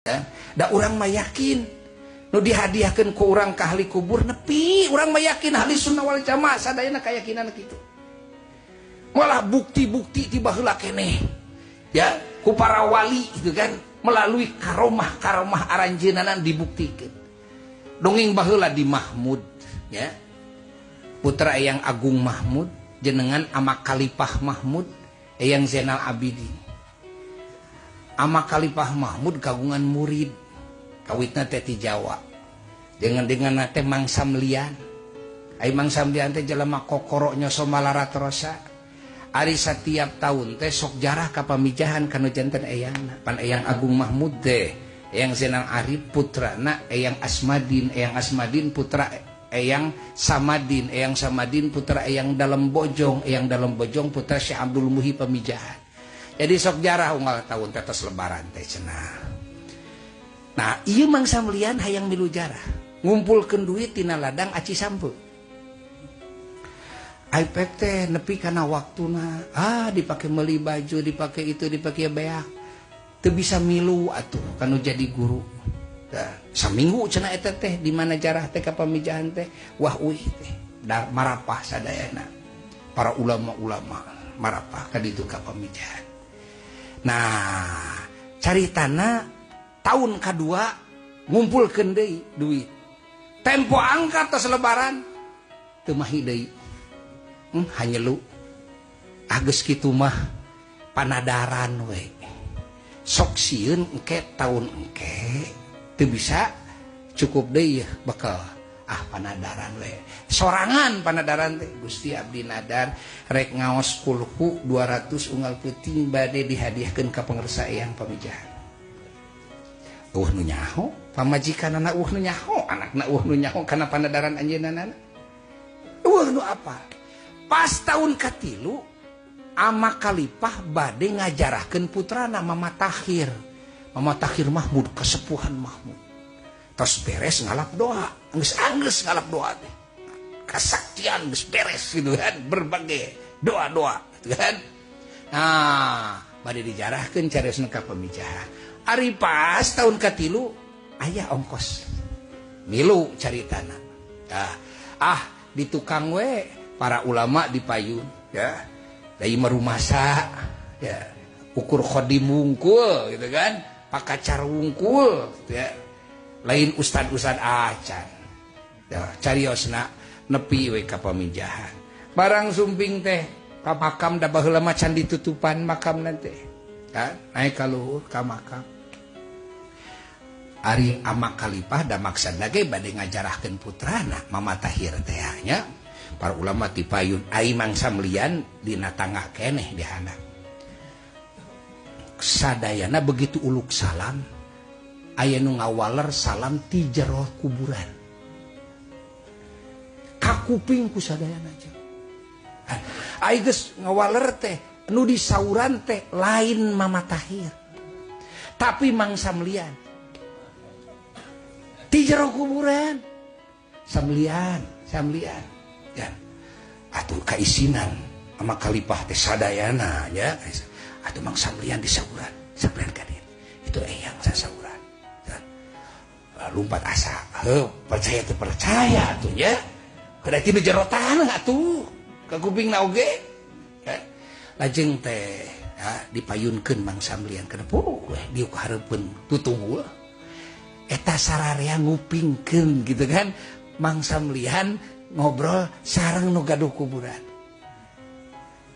Da urang mah yakin nu dihadiahkeun ku urang ka ahli kubur nepi, urang mah yakin ahli sunnah wal jamaah sadayana keyakinan kitu. Malah bukti-bukti ti baheula keneh ya ku para wali gitu kan, melalui karomah-karomah aranjeunana dibuktikeun. Dongeng baheula di Mahmud ya, putra Eyang Agung Mahmud jenengan ama Khalifah Mahmud Eyang Zainal Abidin. Ama Khalifah Mahmud kagungan murid kawitna teh ti Jawa dengan teh Mang Samlian. Ai Mang Samlian teh jelema kokoro nyoso malaratrosa. Ari satiap tahun teh sok jarah ka pamijahan kanu janten eyangna. Pan Eyang Agung Mahmud teh Eyang Zainal Arif putrana Eyang Asmadin, Eyang Asmadin putra Eyang Samadin, Eyang Samadin putra Eyang Dalem Bojong, Eyang Dalem Bojong putra Syekh Abdul Muhi pamijahan. Jadi sok jarah unggal tahun teh tos lebaran teh cenah. Nah, ieu Mang Samlian hayang milu jarah, ngumpulkeun duit tina ladang aci sampe. Ai pek teh nepi kana waktuna, dipake meuli baju, dipake itu, dipake beak. Teu bisa milu atuh kanu jadi guru. Nah, saminggu cenah eta teh di mana jarah teh ka pamijahan teh, wah uih teh marapah sadayana. Para ulama-ulama marapah ka ditu ka pamijahan. Nah, caritana tahun kedua ngumpulkeun deui duit. Tempo angkat tos lebaran teu mahi deui. Hanyelu. Ah geus kitu mah panadaran we. Sok sieun engke tahun engke teu bisa cukup deui bakal ah panadaran we. Sorangan panadaran teh Gusti abdi nadar rek ngaos kulhu 200 unggal peuting bade dihadiahkeun ka pangersa Eyang pamijahan. Eueuh nu nyaho, pamajikanana eueuh nu nyaho, anakna eueuh nu nyaho kana panadaran anjeunna. Eueuh nu apa? Pas tahun katilu ama Khalifah bade ngajarahkeun putrana Mama Tahir. Mama Tahir Mahmud kesepuhan Mahmud. Tos beres ngalap doa, geus ngalap doa teh. Kasaktian geus beres gitu kan, berbagai doa-doa gitu kan. Nah, bade dijarahkeun cariosna ka pamijahan. Ari pas tahun katilu aya ongkos. Milu caritana. Nah, di tukang we para ulama dipayun ya. Dari merumasa ya, ukur khodim wungkul gitu kan, pakacar wungkul gitu ya. Lain ustad-ustad acan. Ya, cariosna nepi we ka pamijahan. Barang sumping teh ka makam da baheula mah can ditutupan makamna teh. Ya, naik ka luhur ka makam. Ari ama Khalifah da maksudna ge bade ngajarahkeun putrana Mama Tahir teh nya. Para ulama tipayun ai Mang Samlian dina tangga keneh di handap. Sadayana begitu uluk salam aya nu ngawaler salam ti jero kuburan. Kakuping ku sadayana jeung. Ai geus ngawaler teh nu disauran teh lain Mama Tahir. Tapi Mang Samlian ti jero kuburan. Samlian, Samlian. Ya. Atuh kaisinan ama Khalifah teh sadayana ya. Atuh Mang Samlian disauran, Samlian ka dieu. Itu eyang sasauran. Ya. Lumpat asa. Heuh, percaya teu percaya atuh nya. Kada ti nu jero taneuh atuh. Ka kupingna oge. Ya. Lajeng teh ya, dipayunkeun Mang Samlian kana puluh we diuk hareupeun tutungul. Eta sararea ngupingkeun gitu kan. Mang Samlian ngobrol sareng nu gaduh kuburan.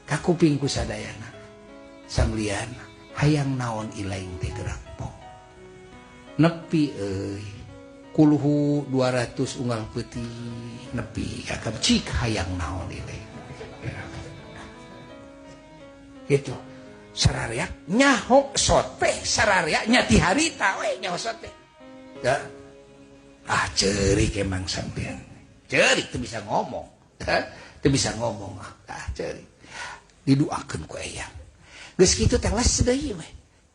Kakuping ku sadayana. Samlian hayang naon ilaing teh gerak pok. Nepi euy. Kulhu 200 unggal peuting nepi kakap cik hayang naon ilaing. Gitu. Sararea nyaho sote sararea nya ti harita we nyaho sote. Ya. Ah ceurik emang Samlian. Ceurik teu bisa ngomong. Teu bisa ngomong. Ah ceurik. Diduakeun ku eyang. Geus kitu teh les deui we.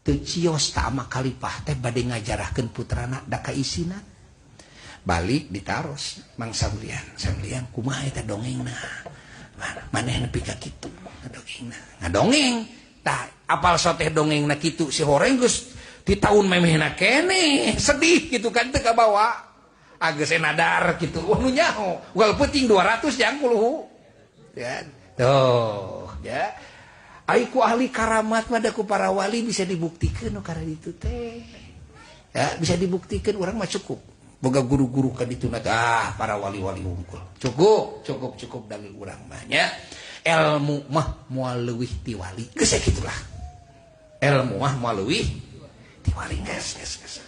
Teu cios ta ama Khalifah teh bade ngajarahkeun putrana da kaisina. Balik ditaros Mang Samlian. Samlian kumaha eta dongengna? Maneh nepi ka kitu ngadongengna. Ngadongeng. Tah apal soteh dongengna kitu si horeng geus Di tahun memehna keneh sedih gitu kan teu kabawa. Geus nadar gitu. Wah nu nyaho. Unggal peuting 200 jang puluh. Ya. Tuh, ya. Ai ku ahli karamat mah da ku para wali bisa dibuktikan nu karena itu teh. Ya, bisa dibuktikan urang mah cukup. Boga guru-guru ka ditu ah para wali-wali hungkul. Cukup, cukup, cukup dalil urang mah nya. Ilmu mah moal leuwih ti wali. Geus kitulah. Ilmu mah moal leuwih ti wali geus geus geus.